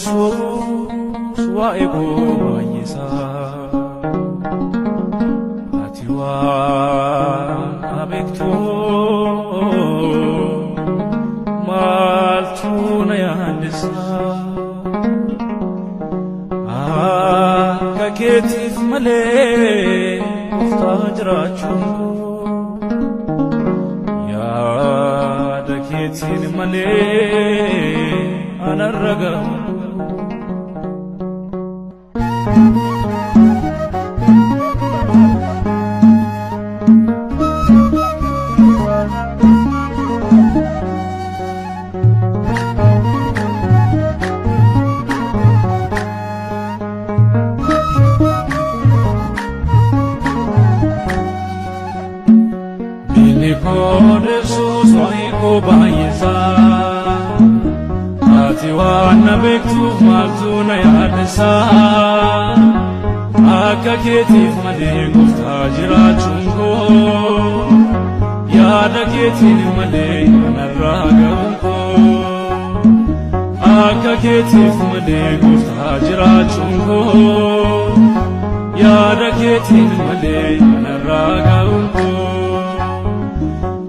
Yesuus waa'ee koo baay'isaa. Ati waan beektu maaltu na yaaddessa? Akka keetiif malee gooftaa jiraachuun koo yaada keetiin malee anarra gahu. Diinni koo deessuus waa'ee koo baay'isaa. Ati waan na beektuuf maaltu na yaaddessaa? Akka keetiif malee gooftaa jiraachuun koo yaada keetiin malee anarraa ga'uun koo. Akka keetiif malee gooftaa jiraachuun koo yaada keetiin malee anarraa ga'uun koo.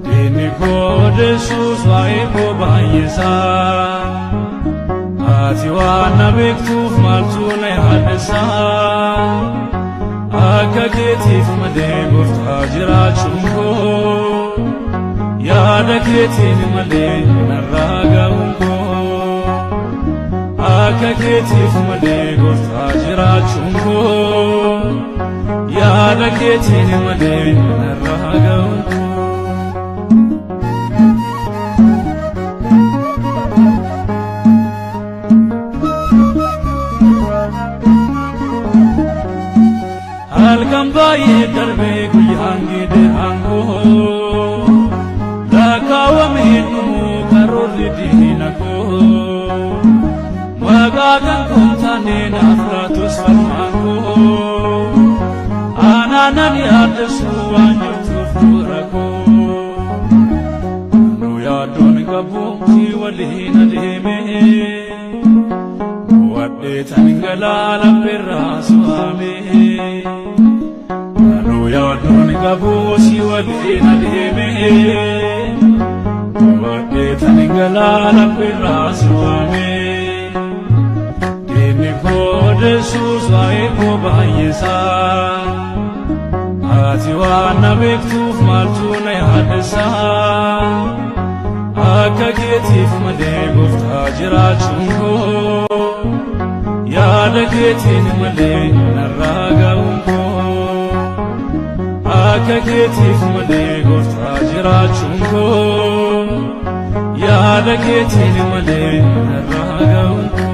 Diinni koo deessuus waa'ee koo baay'isaa. Ati waan na beektuuf maaltu na yaaddessaa? Akka keetiif malee gooftaa jiraachuun koo yaada keetiin malee narraa ga'uun koo. Akka keetiif malee gooftaa jiraachuun koo yaada keetiin malee narraa ga'uun koo. Halkan baay'ee darbee guyyaan gidiraan koo lakkaawamee dhumuu karoorri diina koo maqaa kan kontaane naaf laatus falmaan koo anaanan yaaddessu waan jirtuuf dura koo nu yaaddoon qabu si waliin adeeme wadheetan galaa laphirraa su'aame. Nu yaaddoon qabu si waliin adeeme wadheetan galaa laphirraa su'aame. Diinni koo deessuus waa'ee koo baay'isaa. Ati waan na beektuuf maaltu na yaaddessaa? Akka keetiif malee gooftaa jiraachuun koo yaada keetiin malee narraa ga'uun koo. Akka keetiif malee gooftaa jiraachuun koo yaada keetiin malee narraa ga'uun koo.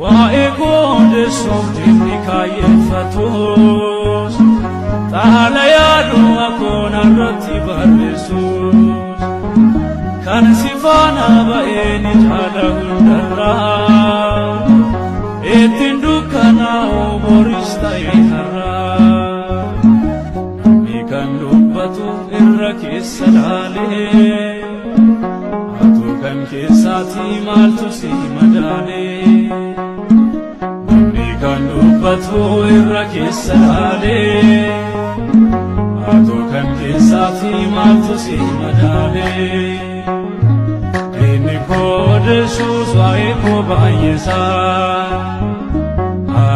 Waa'ee koo deessuuf diinni kaayyeeffatus xaala yaaduu akkoon irratti barreessus kan si faana ba'ee ni caala hundarraa ittiin dukkanaa'u boris ta'e har'aa. Namni kan dubbatu irra keessa laalee atu kan keessaatii maaltu si madaalee? Namni kan dubbatu irra keessa laalee atu kan keessaatii maaltu si madaalee? Diinni koo deessuus waa'ee koo baay'isaa.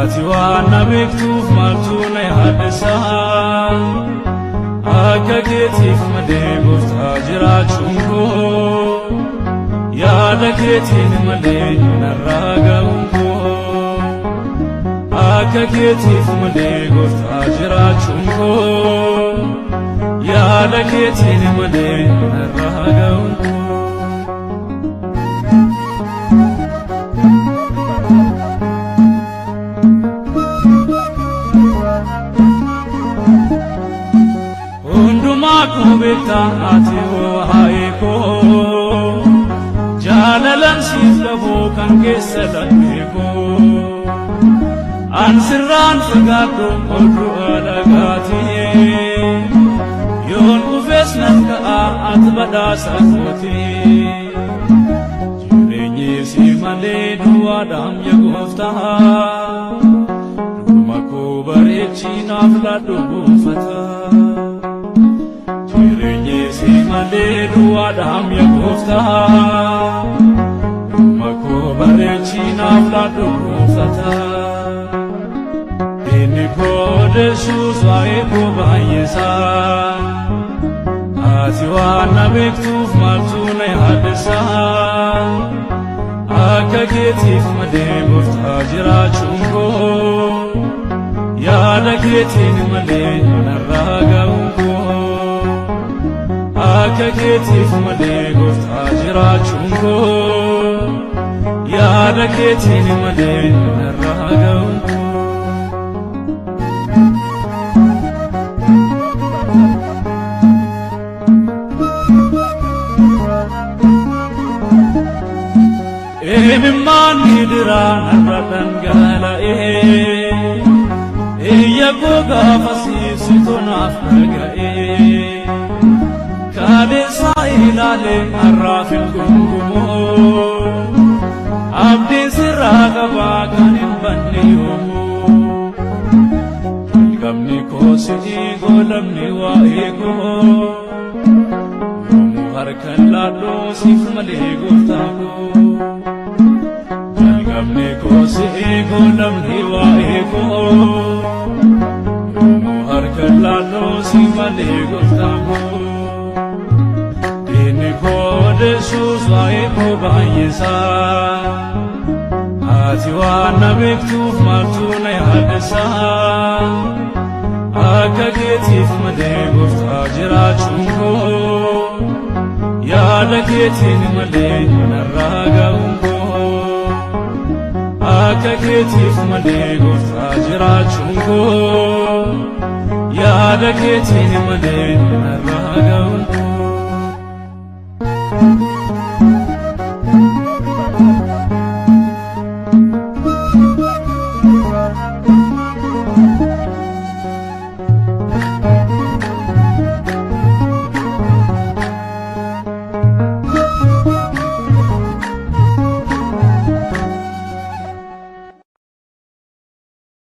Ati waan na beektuuf maaltu na yaaddessaa? Akka keetiif malee gooftaa jiraachuun koo yaada keetiin malee narraa ga'uun koo. Akka keetiif malee gooftaa jiraachuun koo yaada keetiin malee narraa ga'uun koo. Hundumaa koo beektaa ati waa'ee koo jaalalan siif qabu kan keessa laphee koo. An sirraan fagaadhu oduu alagaati. Yoon kufes nan ka'a ati badhaasa kooti. Jireenyi si malee duwwaadhaam yaa gooftaa. Dhuma koo bareechi naaf laadhu buufata. Jireenyi si malee duwwaadhaam yaa gooftaa. Dhuma koo bareechi naaf laadhu buufata. Inni koo deessuus waa'ee koo baay'isaa. Ati waan na beektuuf maaltu na yaaddessaa? Akka keetiif malee gooftaa jiraachuun koo yaada keetiin malee narraa ga'uun koo. Akka keetiif malee gooftaa jiraachuun koo yaada keetiin malee narraa ga'uun koo. Imimmaan gidiraa narra dhangala'ee iyya koo gaafa siibsitu naaf dhaga'ee kaleessa ilaalee har'aaf hin gungumu abdiin sirraa qabaa kan hin banne yoomuu jalqabni koo si'ii goolabni waa'ee koo yoomuu harkan laadhoo siif malee gooftaa koo. Jalqabni koo si'ii goolabni waa'ee koo yoomuu harkan laadhoo siif malee gooftaa koo. Diinni koo deessuus waa'ee koo baay'isaa. Ati waan na beektuuf maaltu na yaaddessaa? Akka keetiif malee gooftaa jiraachuun koo yaada keetiin malee narraa ga'uun koo. Akka keetiif malee gooftaa jiraachuun koo yaada keetiin malee narraa ga'uun koo.